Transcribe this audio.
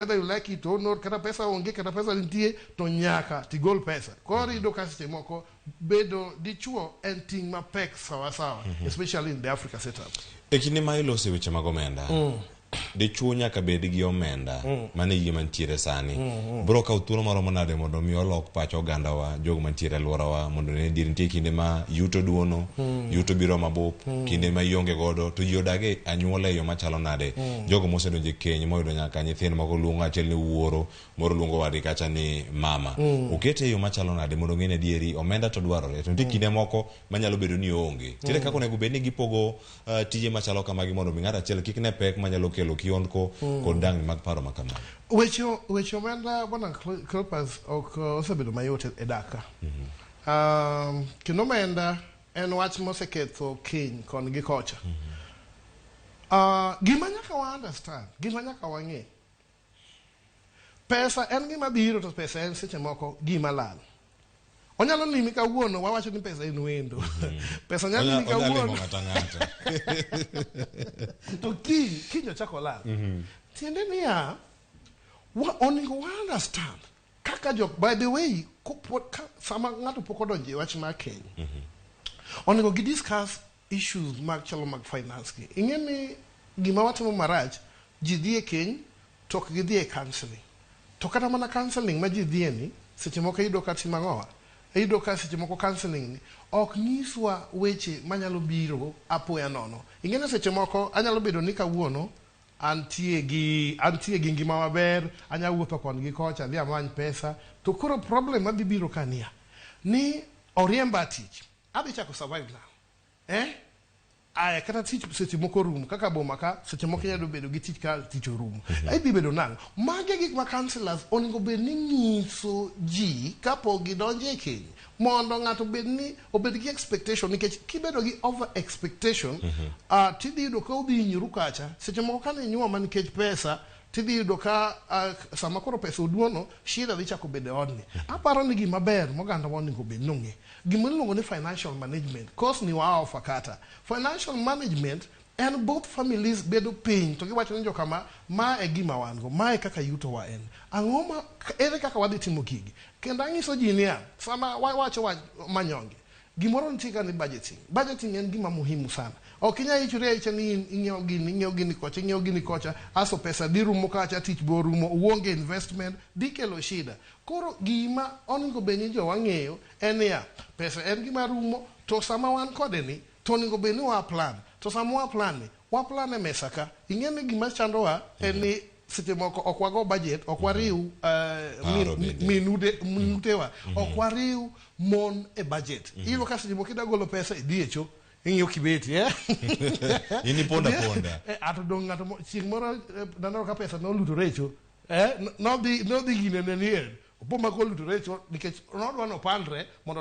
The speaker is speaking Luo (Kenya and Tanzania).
Whether you like it or not, kata pesa onge, kata pesa nitie, to nyaka tigol pesa. Koro iyudo ka seche moko bedo dichuo en ting' mapek sawasawa, especially in the Africa setup. E kinde ma ilose weche mag omenda, dichuo nyaka bed gi omenda mane yie mantiere sani. Bro kawo thuolo maromo nade mondo mi olok pach ogandawa, jogo mantiere e alworawa, mondo ne dier nitie kinde ma yuto duono, yuto biro mabup, kinde ma ionge godo, to ji odag e anyuola e yo machalo nade. Jogo mosedonjo e keny moyudo nyaka nyithindo moko luongo achiel ni wuoro, moro luongo wadgi kacha ni mama. Okete e yo machalo nade mondo ong'e ni adieri omenda to dwarore, to nitie kinde moko manyalo bedo ni oonge. Nitiere kaka onego bed ni gipogo tije machalo kamagi mondo mi ng'ato achiel kik ne pek manyalo kelo kiondko kod dangni mag paro ma kamano. Weche omenda, bwana Cleopas, ok osebedo mayot e dak ka. Kendo omenda en wach moseketho keny kon gi kocha. Gima nyaka wa understand, gima nyaka wang'e, pesa en gima biro to pesa en seche moko gima lal. Onyalo limi kawuono, wawacho ni pesa en wendo. Pesa nyalo limi Onya limo kawuono ng'ato ang'ata. to kiny ochako lal. Tiende niya, onego wa understand kaka jok, by the way, sama ng'ato pok odonjo e wach mar keny, onego gi discuss issues mag chalo mag finance gi. Ing'e ni gima watimo marach, ji dhi e keny to ok gidhi e counseling. To kata mana counseling ma ji dhiye ni, seche moko iyudo ka timo ang'owa? Iyudo ka seche moko counseling ni ok nyiswa weche manyalo biro apoya nono. Ing'e ni seche moko anyalo bedo ni kawuono antie gi ngima maber, anya wuotho kon gi kocha, adhi amany pesa, to koro problem madhi biro ka niya, ni oriemba tich, adhi chako survive now. Eh? Aya, kata tich seche moko rumo, kaka boma ka seche moko inyalo bedo gi tich ka tich orumo, idhi bedo nang'o? Magi e gik ma counselors onego bed ni nyiso ji kapok gidonjo e keny, mondo ng'ato obed ni obed gi expectation, nikech kibedo gi over expectation, tidhi yudo ka udhi hinyoru kacha. Seche moko kane inyuoma nikech pesa, tidhi yudo ka sama koro pesa oduono, shida dhi chako bedo e odni. Aparo ni gima ber moganda wa onego bed ni ong'e gima iluongo ni financial management. Course ni wa offer kata financial management en both families bedo piny to giwacho ni jokama, ma e gima wan go, ma e kaka yuto wa en, ang'o ma ere kaka wadhi timo gigi. Kendo ang'iso ji niya, sama wawacho wach manyonge, gimoro nitie ka ni budgeting. Budgeting en gima muhimu sana. Ok inyal ichori aicha ni in ing'iewo gini, ing'iewo gini kocha, ing'iewo gini kocha, aso pesa dhi rumo kacha, tich bo rumo, uonge investment, dhi kelo shida. Koro gima onego bed ni jowa ng'eyo en niya, pesa en gima rumo, to sama wan kode ni to onego bed ni wa plan, to sama wa plan ni wa plan e mesa ka. Ing'e ni gima chandowa en ni seche moko ok wago budget, ok wariw Paro bende. minude minutewa, ok wariw mon e budget. Iyudo ka seche moko ida golo pesa, idhi e cho, ing'iyo kibeti, eh? In iponda ponda. Ato dong' ng'ato chieng' moro naneno ka pesa nolutore e cho, eh, nodhi gine ne nie opo ma kolutore e cho nikech nodwa nopandre mondo